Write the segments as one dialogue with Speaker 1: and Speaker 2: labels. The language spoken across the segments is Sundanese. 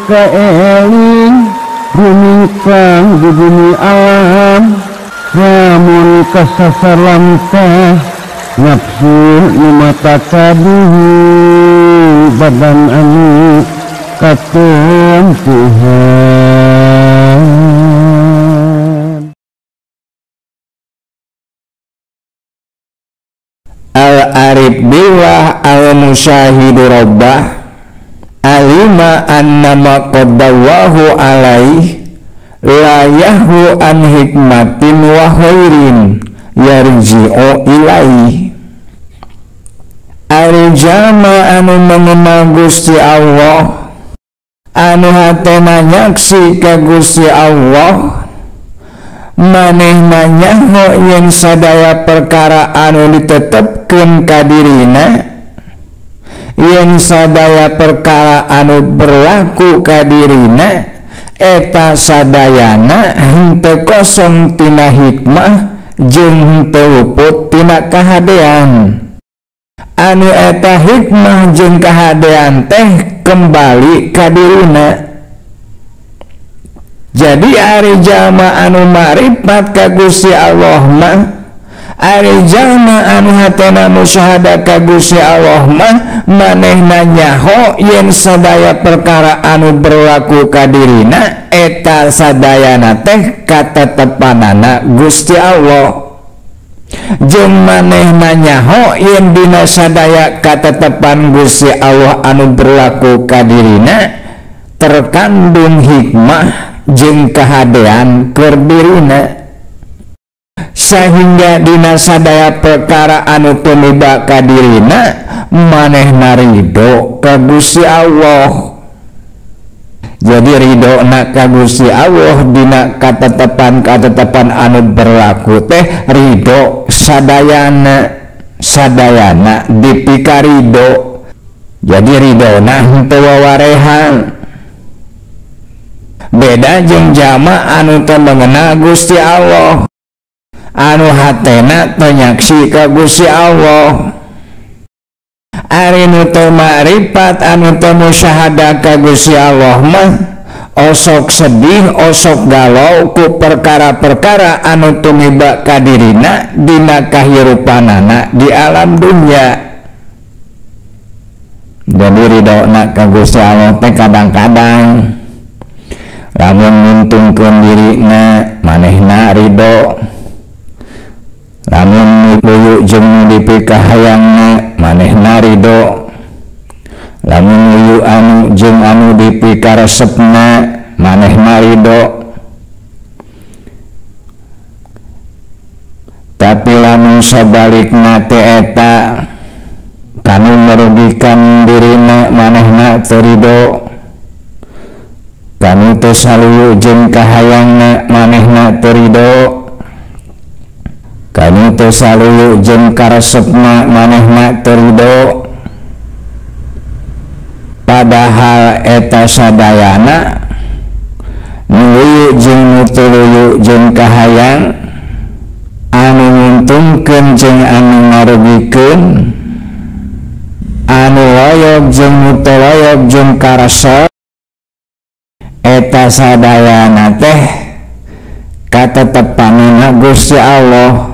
Speaker 1: kaeling rumingkang di bumi alam lamun kasasar lamtah nafsu nu mata kaduhu badan anu katempuhan.
Speaker 2: Al-arif billah al-musyahidu rabbah alima annama qaddallahu alaih la yahu an hikmatin wa khairin yarji'u ilaih. Ari jama anu mengenal Gusti Allah, anu hatena nyaksi ka Gusti Allah, manehna nyaho yen sadaya perkara anu ditetepkeun ka dirina, yen sadaya perkara anu berlaku ka dirina, eta sadayana henteu kosong tina hikmah jeung henteu luput tina kahadean. Anu eta hikmah jeung kahadean teh kembali ka dirina. Jadi ari jalma anu maripat ka Gusti Allah mah, ari jalma anu hatena musyahadah ka Gusti Allah mah, manehna nyaho yen sadaya perkara anu berlaku ka dirina eta sadayana teh katetepanana Gusti Allah. Jeung manehna nyaho yen dina sadaya katetepan Gusti Allah anu berlaku ka dirina terkandung hikmah jeung kahadean keur dirina, sehingga dina sadaya perkara anu tumiba ka dirina manehna ridho ka Gusti Allah. Jadi ridhona ka Gusti Allah dina katetepan-katetepan anu berlaku teh ridho sadayana, sadayana dipika ridho. Jadi ridhona henteu wawarehan. Beda jeung jama anu teu mengenal Gusti Allah, anu hatena teu nyaksi ka Gusti Allah. Ari nu teu maripat anu teu musyahadah ka Gusti Allah mah osok sedih, osok galau ku perkara-perkara anu tumiba ka dirina dina kahirupanana di alam dunya. Jadi ridhona ka Gusti Allah teh kadang-kadang lamun nguntungkeun dirina manehna ridho, lamun luyu jeung dipikahayangna manehna ridho, lamun luyu anu jeung anu dipikaresepna manehna ridho. Tapi lamun sabalikna teh eta kanu merugikan dirina manehna teu ridho, kanu teu saluyu jeung kahayangna manehna teu ridho, kanu teu saluyu jeung karesepna manehna teu ridho. Padahal eta sadayana nu jeung nu teu luyu jeung kahayang, anu nguntungkeun jeung anu ngarugikeun, anu loyog jeung nu teu loyog jeung karesep, eta sadayana teh katetepanana Gusti Allah.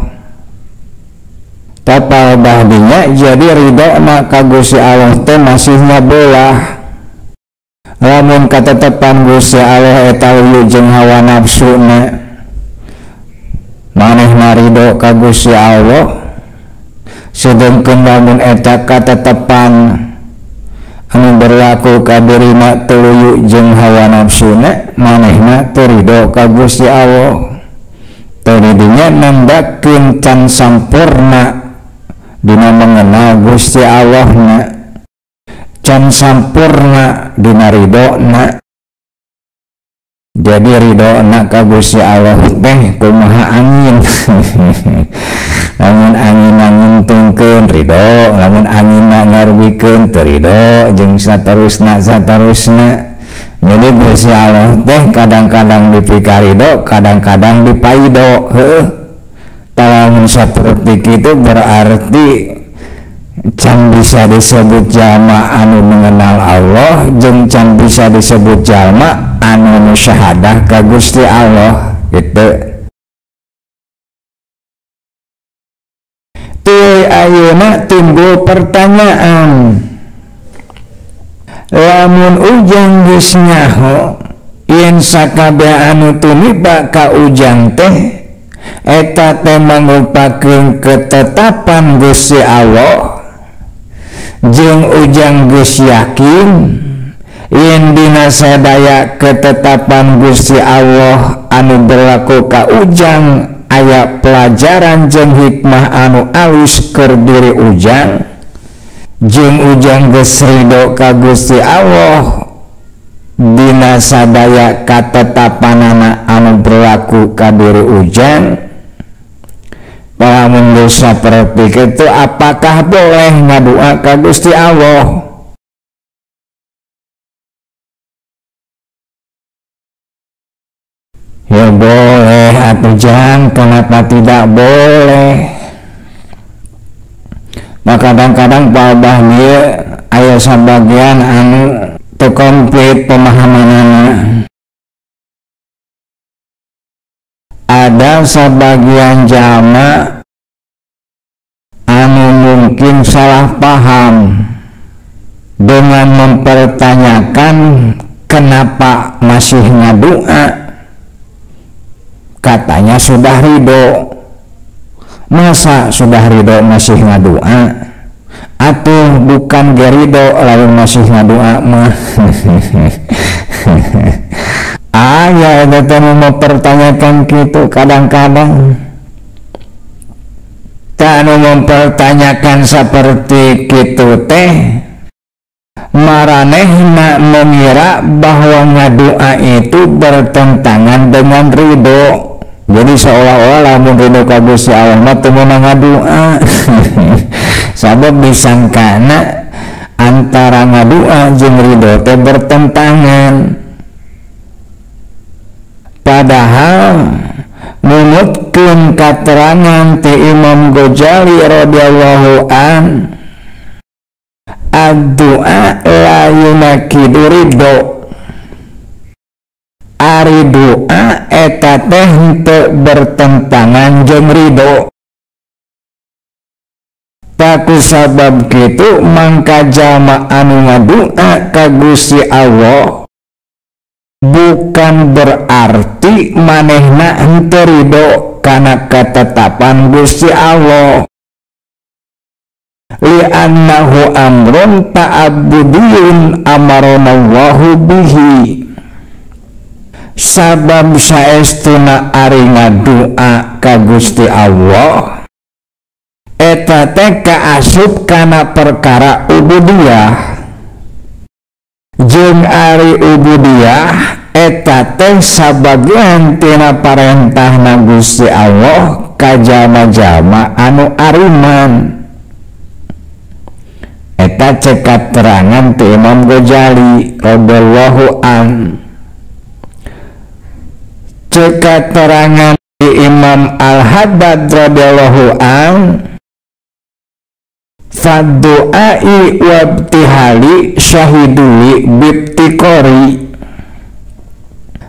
Speaker 2: Tapal bahdinya jadi ridhona ka Gusti Allah teh masihna belah. Lamun katetepan Gusti Allah eta luyu jeung hawa nafsuna, manehna ridho ka Gusti Allah. Sedengkeun lamun eta katetepan anu berlaku ka dirina teu luyu jeung hawa nafsuna, manehna teu ridho ka Gusti Allah. Teu didinya nandakeun can sampurna dina mengenal Gusti Allahna, can sampurna dina ridhona. Jadi ridhona ka Gusti Allah teh kumaha angin. Lamun angin nguntungkeun ridho, lamun angin ngarugikeun teu ridho, jeung saterusna saterusna. Jadi Gusti Allah teh kadang-kadang dipikarido, kadang-kadang dipaido. Heuh. Lamun saperti kitu berarti Can bisa disebut jalma anu mengenal Allah jeung can bisa disebut jalma anu musyahadah ka Gusti Allah gitu. Teu ayeuna timbul pertanyaan, lamun ujang geus nyaho yen sakabeh anu tumiba ka ujang teh eta teh mangrupakeun ketetapan Gusti Allah jeung ujang geus yakin yen dina sadaya ketetapan Gusti Allah anu berlaku ka ujang aya pelajaran jeung hikmah anu alus keur diri ujang jeung ujang geus ridho ka Gusti Allah dina sadaya katetapanana anu berlaku ka diri ujang. Lamun geus saperti kitu apakah boleh ngadua ka Gusti Allah? Ya boleh atuh jang, kenapa tidak boleh? Nah kadang-kadang palbah ieu aya sabagian anu teu komplit pemahamanana. Ada sebagian jalma anu mungkin salah paham dengan mempertanyakan kenapa masih ngadua, katanya sudah ridho. Masa sudah ridho masih ngadua? Atuh bukan gerido lalu masih ngadua mah. Aya eta teh mempertanyakan kitu kadang-kadang. Tah anu mempertanyakan seperti kitu teh maranehna mengira bahwa ngadua itu bertentangan dengan ridho. Jadi seolah-olah lamun ridho ka Gusti Allah mah teu meunang ngadua. Sabab disangkana antara ngadua jeung ridho teh bertentangan. Padahal nunutkeun katerangan ti Imam Ghazali radhiyallahu an, ad-du'a la yunakidu ridho. Ari doa eta teh henteu bertentangan jeung ridho. Taku sabab kitu mangka jalma anu ngadua ka Gusti Allah bukan berarti manehna henteu ridho kana ketetapan Gusti Allah. Li'annahu amrun ta'abbudiyun amaronallahu bihi. Sabab saestuna ari ngadua ka Gusti Allah eta teh kaasup kana perkara ubudiyah. Jeung ari ubudiyah eta teh sabagian tina parentahna Gusti Allah ka jalma-jalma anu ariman. Eta cek katerangan ti Imam Ghazali radhiyallahu an. Cek katerangan ti Imam Al-Haddad radhiyallahu an, faddu'ai wabtihali syahiduli bibtikori.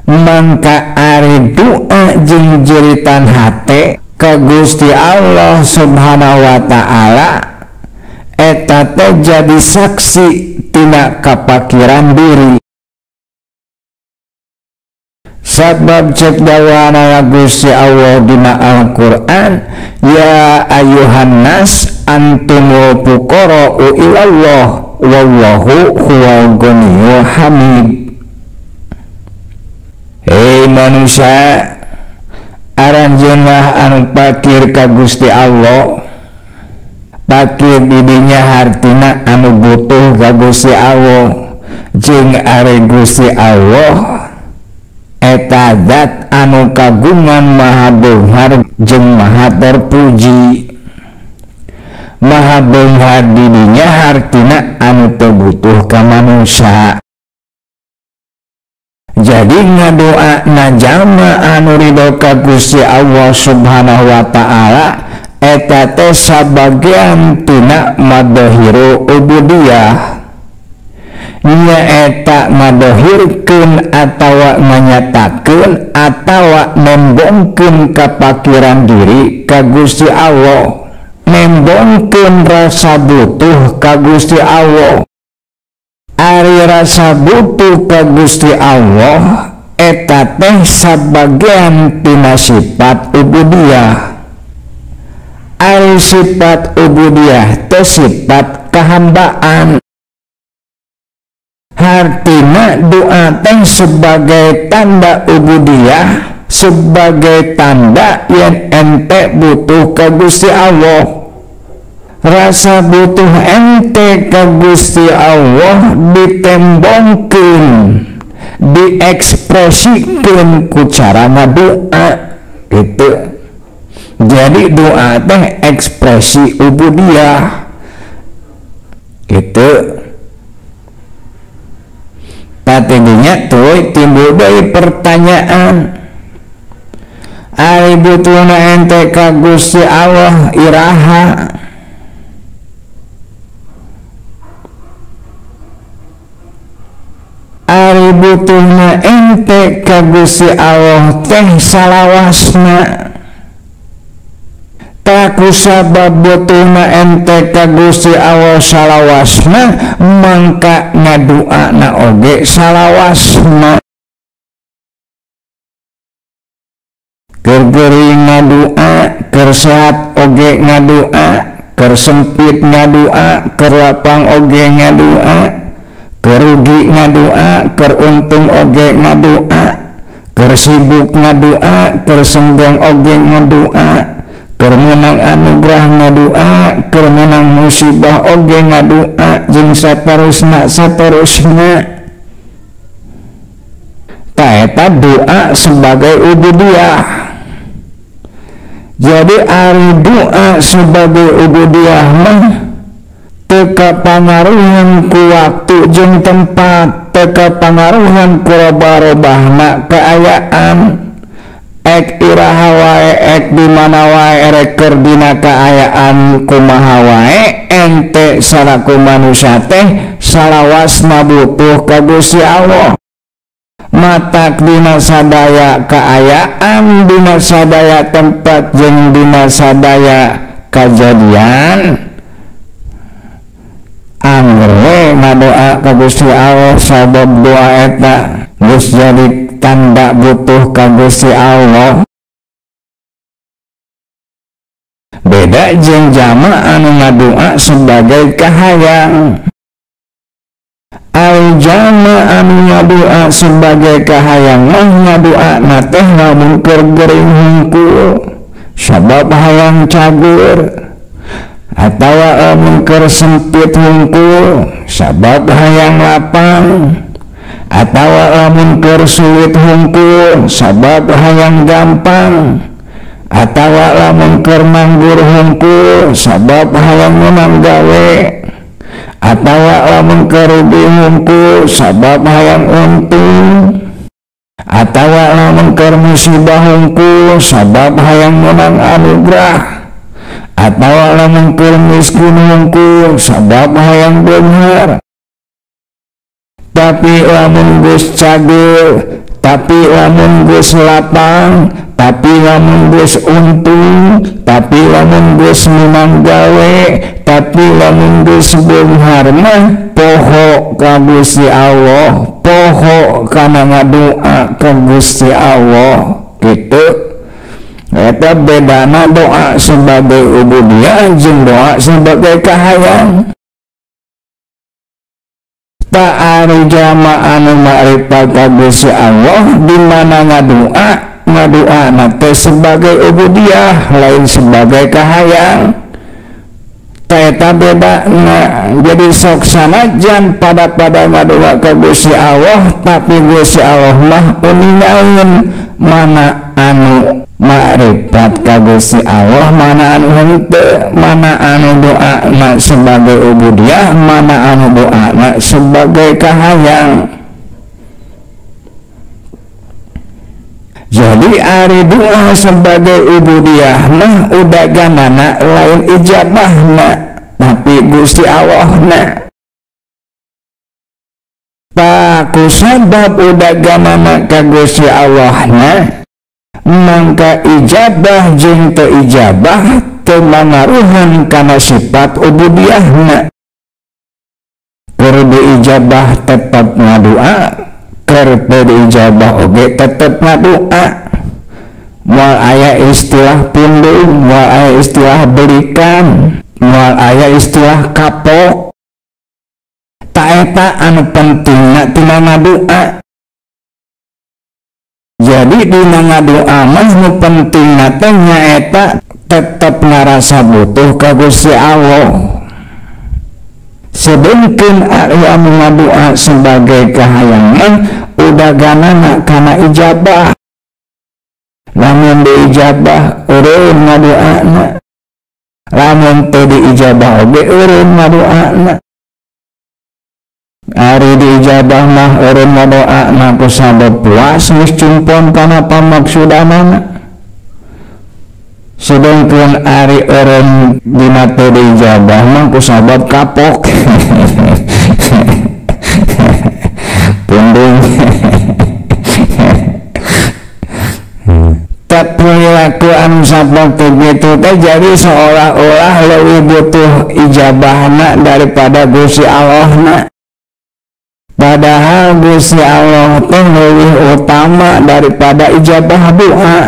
Speaker 2: Mangka ari doa jeung jeritan hate ka Gusti Allah Subhanahu wa ta'ala eta teh jadi saksi tina kapakiran diri. Sabab cek dawana Gusti Allah dina Al-Qur'an, ya ayuhan nas antumul fuqara'u ilallah wallahu huwal ghaniyyul hamid. Hei manusia, aranjeunlah anu pakir ka Gusti Allah. Pakir didinya hartina anu butuh ka Gusti Allah. Jeung ari Gusti Allah eta zat anu kagungan maha beunghar jeung maha terpuji. Maha beunghar didinya hartina anu teu butuh ka manusia. Jadi ngadoa na jalma anu ridho ka Gusti Allah Subhanahu wa ta'ala eta teh sabagian tina madhahiru ubudiyah nyaeta ngadohirkeun atawa nganyatakeun atawa nembongkeun kapakiran diri ka Gusti Allah, nembongkeun rasa butuh ka Gusti Allah. Ari rasa butuh ka Gusti Allah eta teh sabagian tina sifat ubudiyah. Ari sifat ubudiyah teh sifat kahambaan. Hartina doa teh sebagai tanda ubudiyah, sebagai tanda yen ente butuh ka Gusti Allah. Rasa butuh ente ka Gusti Allah ditembongkeun, diekspresikeun ku cara ngadoa gitu. Jadi doa teh ekspresi ubudiyah gitu. Tadinya tuh timbul dari pertanyaan, ari butuhna ente ka Gusti Allah iraha? Ari butuhna ente ka Gusti Allah teh salawasna. Taku sabab butuhna ente ka Gusti Allah salawasna, mangka ngaduana oge salawasna. Keur gering ngadua, keur sehat oge ngadua, keur sempit ngadua, keur lapang oge ngadua, keur rugi ngadua, keur untung oge ngadua, keur sibuk ngadua, keur senggang oge ngadua, keur menang anugerah ngadua, keur menang musibah oge ngadua, jeung saterusna saterusna. Ta eta doa sebagai ubudiyah. Jadi ari doa sebagai ubudiyah mah teu kapangaruhan ku waktu jeung tempat, teu kapangaruhan ku robah-robahna kaayaan. Ek iraha wae, ek di mana wae, erek keur dina kaayaan kumaha wae, ente salaku manusia teh salawasna butuh ka Gusti Allah. Matak dina sadaya kaayaan, dina sadaya tempat jeung dina sadaya kajadian, angger we ngadoa ka Gusti Allah sabab doa eta geus jadi tanda butuh ka Gusti Allah. Beda jeung jama anu ngadua sebagai kahayang. Ari jama anu ngadua sebagai kahayang mah ngaduana teh lamun keur gering hungkul sabab hayang cagur, atawa lamun keur sempit hungkul sabab hayang lapang, atawa lamun keur sulit hungkul sabab hayang gampang, atawa lamun keur manggur hungkul sabab hayang menang gawe, atawa lamun keur rugi hungkul sabab hayang untung, atawa lamun keur musibah hungkul sabab hayang menang anugerah, atawa lamun keur miskin hungkul sabab hayang beunghar. Tapi lamun geus cager, tapi lamun geus lapang, tapi lamun geus untung, tapi lamun geus menang gawe, tapi lamun geus beunghar mah poho ka Gusti Allah, poho kana ngadoa ka Gusti Allah gitu. Eta bedana doa sebagai ubudiyah jeung doa sebagai kahayang. Tak ari jama anu ma'rifat ka Gusti Allah di mana ngadoa, ngadoana teh sebagai ubudiyah lain sebagai kahayang. Eta bedana. Jadi sok sanajan pada-pada ngadoa ka Gusti Allah, tapi Gusti Allah mah uningaeun mana anu ma'rifat ka Gusti Allah, mana anu henteu, mana anu doana sebagai ubudiyah, mana anu doana sebagai kahayang. Jadi ari doa sebagai ubudiyah mah udaganana lain ijabahna tapi Gusti Allahna. Paku sabab udaganana ka Gusti Allahna mangka ijabah jeung teu ijabah teu mangaruhan kana sifat ubudiyahna. Keur diijabah tetep ngadua, keur teu diijabah oge tetep ngadua. Moal aya istilah pundung, moal aya istilah belikan, moal aya istilah kapok. Ta eta anu pentingna tina ngadua. Jadi dina ngadua mah nu pentingna teh nyaeta tetep ngarasa butuh ka Gusti Allah. Sedengkeun ari anu ngadua sebagai kahayangan udaganana kana ijabah. Lamun diijabah eureun ngaduana, lamun teu diijabah oge eureun ngaduana. Ari diijabah mah eureun ngadoana ku sabab puas geus cumpon kana pamaksudanana. Sedengkeun ari eureun dina teu diijabah mah ku sabab kapok. Pundung. Perilaku anu saperti kitu teh jadi seolah-olah leuwih butuh ijabahna daripada Gusti Allahna. Padahal Gusti Allah teh leuwih utama daripada ijabah doa.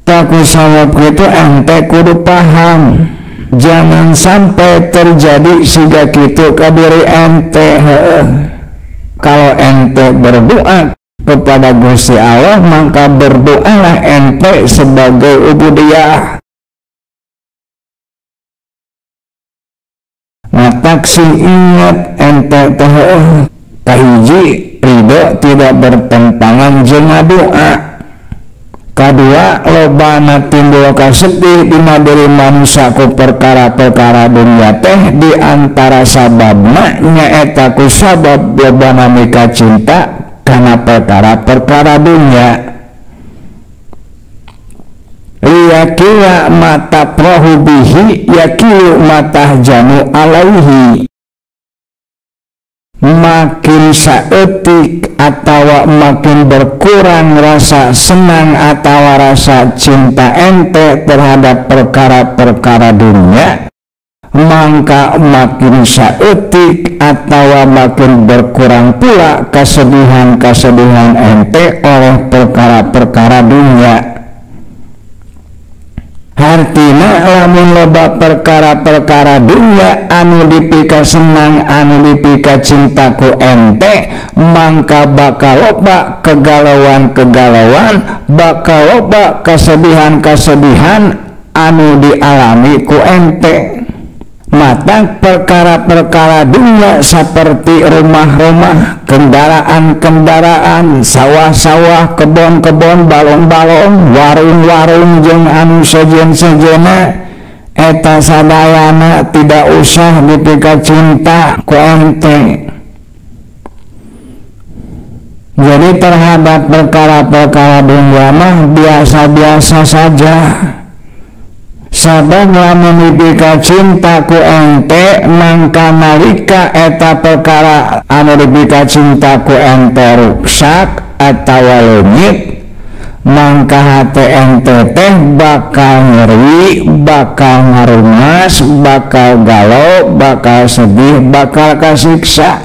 Speaker 2: Taku sawab kitu ente kudu paham. Jangan sampai terjadi siga kitu ka diri ente. Kalau ente berdoa kepada Gusti Allah, maka berdoalah ente sebagai ubudiyah. Matak sing ingat ente teh kahiji ridho tidak bertentangan jeung doa. Kadua lobana timbul kasedih dina diri manusia ku perkara-perkara dunia teh di antara sababna nyaeta ku sabab lobana mika cinta karena perkara-perkara dunia. Liyakila mata prohu bihi yakilu mata janu alaihi. Makin saeutik atawa makin berkurang rasa senang atawa rasa cinta ente terhadap perkara-perkara dunia, maka makin saeutik atawa makin berkurang pula kesedihan-kesedihan ente oleh perkara-perkara dunia. Hartina lamun loba perkara-perkara dunia anu dipika senang, anu dipika cintaku ente, mangka bakal loba kegalauan-kegalauan, bakal loba kesedihan-kesedihan anu dialami ku ente. Mata perkara-perkara dunia seperti rumah-rumah, kendaraan-kendaraan, sawah-sawah, kebon-kebon, balong-balong, warung-warung jeung anu sejen-sejena eta sadayana tidak usah dipika cinta ku ente. Jadi terhadap perkara-perkara dunia mah biasa-biasa saja. Sabab lamun dipika cinta ku ente, mangka nalika eta perkara anu dipika cinta ku ente ruksak atawa leungit, mangka hate ente teh bakal ngeri, bakal ngarumas, bakal galau, bakal sedih, bakal kasiksa.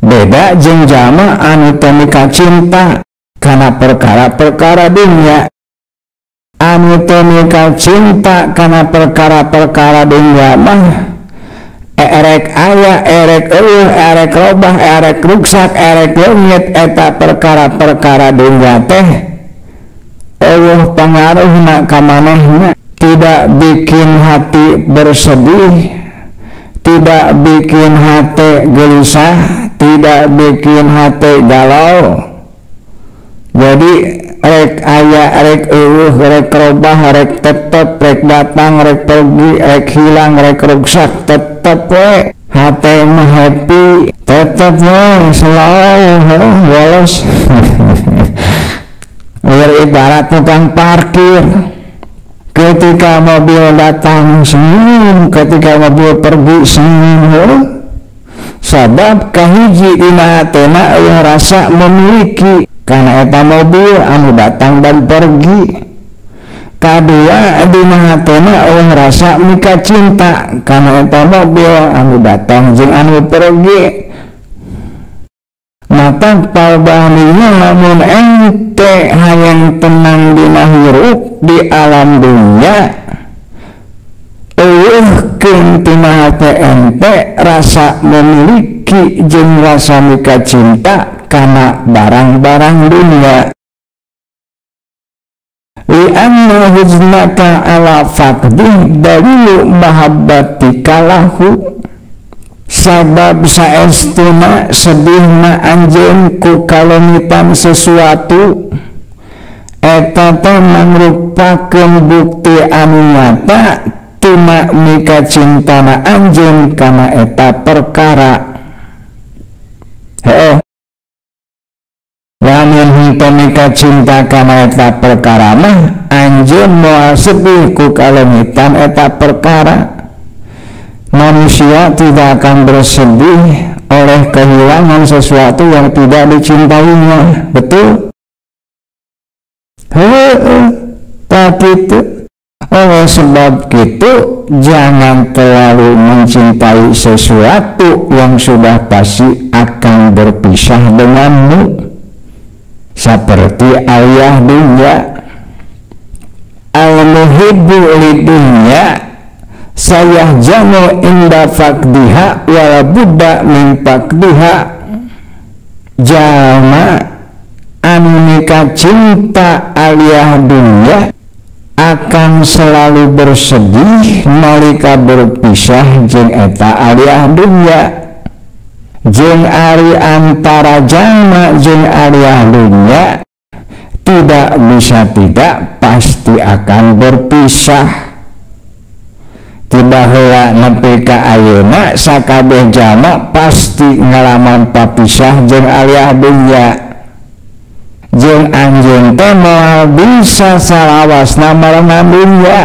Speaker 2: Beda jeung jalma anu teu mika cinta kana perkara-perkara dunia. Anu teu mika cinta kana perkara-perkara dunia mah erek aya, erek eueuh, erek robah, erek ruksak, erek leungit, eta perkara-perkara dunia teh eueuh pangaruhna ka manehna, tidak bikin hati bersedih, tidak bikin hati gelisah, tidak bikin hati galau. Jadi rek aya, rek eueuh, rek robah, rek tetep, rek datang, rek pergi, rek hilang, rek ruksak, tetep we Hate mah happy tetep mah selalu bolos. Ibarat tukang parkir, ketika mobil datang senyum, ketika mobil pergi senyum. Sabab kahiji dina hatena eueuh rasa memiliki kana eta mobil anu datang dan pergi. Kadua dina hatena eueuh rasa mika cinta kana eta mobil anu datang jeung anu pergi. Mata palbahninya lamun ente hayang tenang dina hirup di alam dunia, eueuhkeun tina hate ente rasa memiliki jeung rasa mika cinta kana barang-barang dunia. Li anna huznaka ala faqdih dalilu mahabbatika lahu. Sabab saestuna sedihna anjeun ku kalemitan sesuatu eta teh mangrupakeun bukti anu nyata tina mika cintana anjeun kana eta perkara. Heuh, lamun henteu mika cinta kana eta perkara mah anjeun moal sedih ku kalemitan eta perkara. Manusia tidak akan bersedih oleh kehilangan sesuatu yang tidak dicintainya, betul? Heeh, tak gitu. Oleh sebab itu, jangan terlalu mencintai sesuatu yang sudah pasti akan berpisah denganmu. Seperti ayah dunia, al-muhibbu lidunya sayah jamu inda faqdiha wala budda min faqdiha. Jalma anu mika cinta aliyah dunia akan selalu bersedih nalika berpisah jeung eta aliyah dunia. Jeung ari antara jalma jeung aliyah dunia tidak bisa tidak pasti akan berpisah. Tiba heula nepi ka ayeuna sakabeh jalma pasti ngalaman papisah jeung aliyah dunya. Jeung anjeun teh moal bisa salawasna marengan dunya.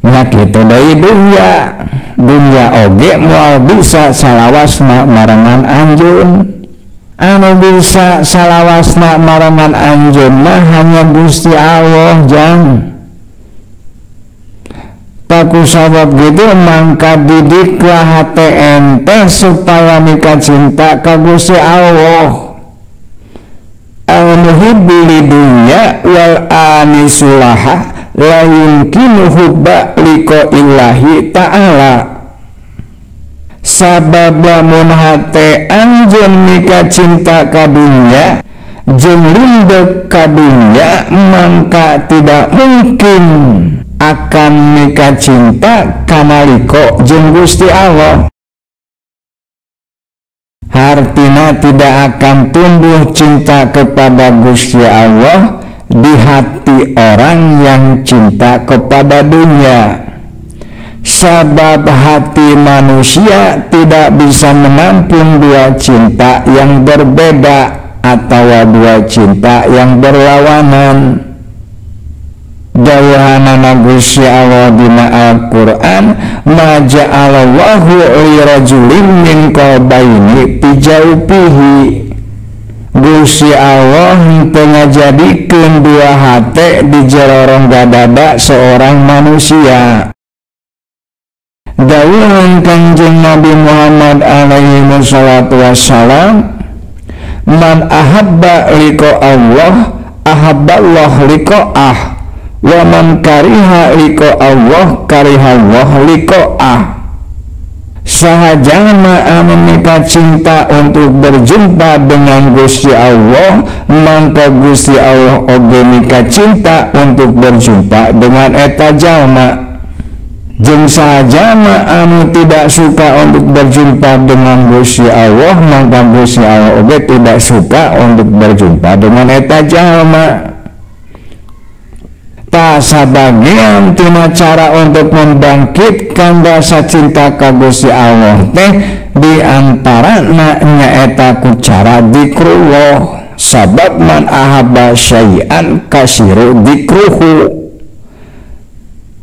Speaker 2: Nya kitu deui dunya, dunya oge moal bisa salawasna marengan anjeun. Anu bisa salawasna marengan anjeun mah hanya Gusti Allah jang. Ku sabab gitu mangka didiklah hate ente supaya mika cinta ka Gusti Allah. Al-muhibbu lidunya wal anisulaha la yumkinu hubba liqa'illahi ta'ala. Sabab lamun hate anjeun mika cinta ka dunya jeung lindek ka dunya mangka tidak mungkin akan mika cinta kana liko jeung Gusti Allah. Hartina tidak akan tumbuh cinta kepada Gusti Allah di hati orang yang cinta kepada dunia. Sebab hati manusia tidak bisa menampung dua cinta yang berbeda atau dua cinta yang berlawanan. Dawuhanana Gusti Allah dina Al-Qur'an, ma ja'alallahu li rajulin min qalbaini fi jawfihi. Gusti Allah henteu ngajadikeun dua hate di jero rongga dada seorang manusia. Dawuhan Kangjeng Nabi Muhammad alaihi wassalatu wassalam, man ahabba liqa Allah ahabballah liqa'ah, wa man kariha liqa Allah karihallah liqa'ah. Saha jalma anu mika cinta untuk berjumpa dengan Gusti Allah, maka Gusti Allah oge mika cinta untuk berjumpa dengan eta jalma. Jeung saha jalma anu tidak suka untuk berjumpa dengan Gusti Allah, maka Gusti Allah oge tidak suka untuk berjumpa dengan eta jalma. Ta sabagian tina cara untuk membangkitkan rasa cinta ka Gusti Allah teh di antarana nyaeta ku cara zikrullah. Sabab man ahabba syai'an kasiru zikruhu.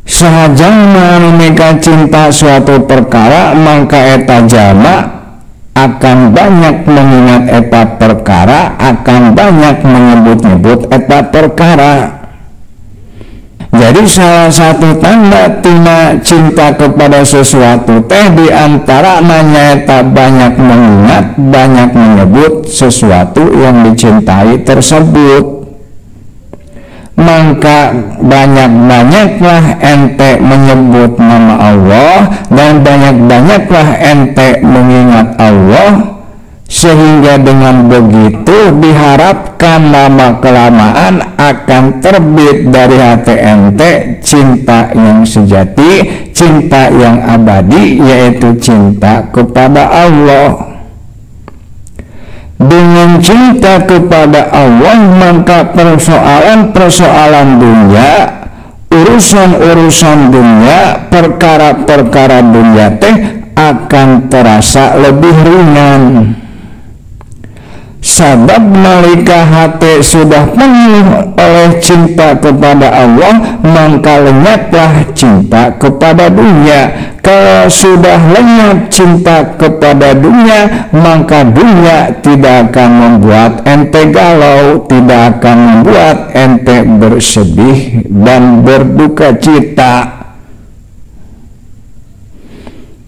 Speaker 2: Sahaja anu mika cinta suatu perkara maka eta jalma akan banyak mengingat eta perkara, akan banyak menyebut-nyebut eta perkara. Jadi salah satu tanda tina cinta kepada sesuatu teh diantara nyaeta banyak mengingat, banyak menyebut sesuatu yang dicintai tersebut. Maka banyak-banyaklah ente menyebut nama Allah dan banyak-banyaklah ente mengingat Allah, sehingga dengan begitu diharapkan lama-kelamaan akan terbit dari hati ente cinta yang sejati, cinta yang abadi, yaitu cinta kepada Allah. Dengan cinta kepada Allah maka persoalan-persoalan dunia, urusan-urusan dunia, perkara-perkara dunia teh akan terasa lebih ringan. Sabab nalika hati sudah penuh oleh cinta kepada Allah, maka lenyaplah cinta kepada dunia. Kalau sudah lenyap cinta kepada dunia, maka dunia tidak akan membuat ente galau, tidak akan membuat ente bersedih dan berduka cita.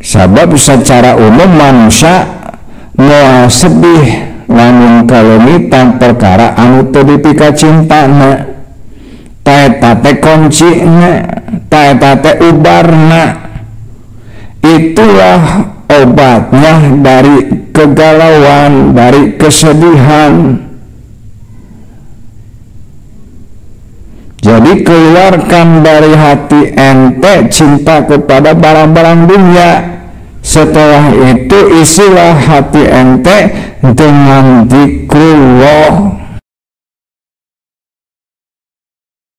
Speaker 2: Sabab secara umum manusia moal sedih lamun kalemitan perkara anu teu dipika cintana. Ta eta teh kuncina, ta eta teh ubarna. Itulah obatnya dari kegalauan, dari kesedihan. Jadi keluarkan dari hati ente cinta kepada barang-barang dunia. Setelah itu isilah hati ente dengan zikrullah.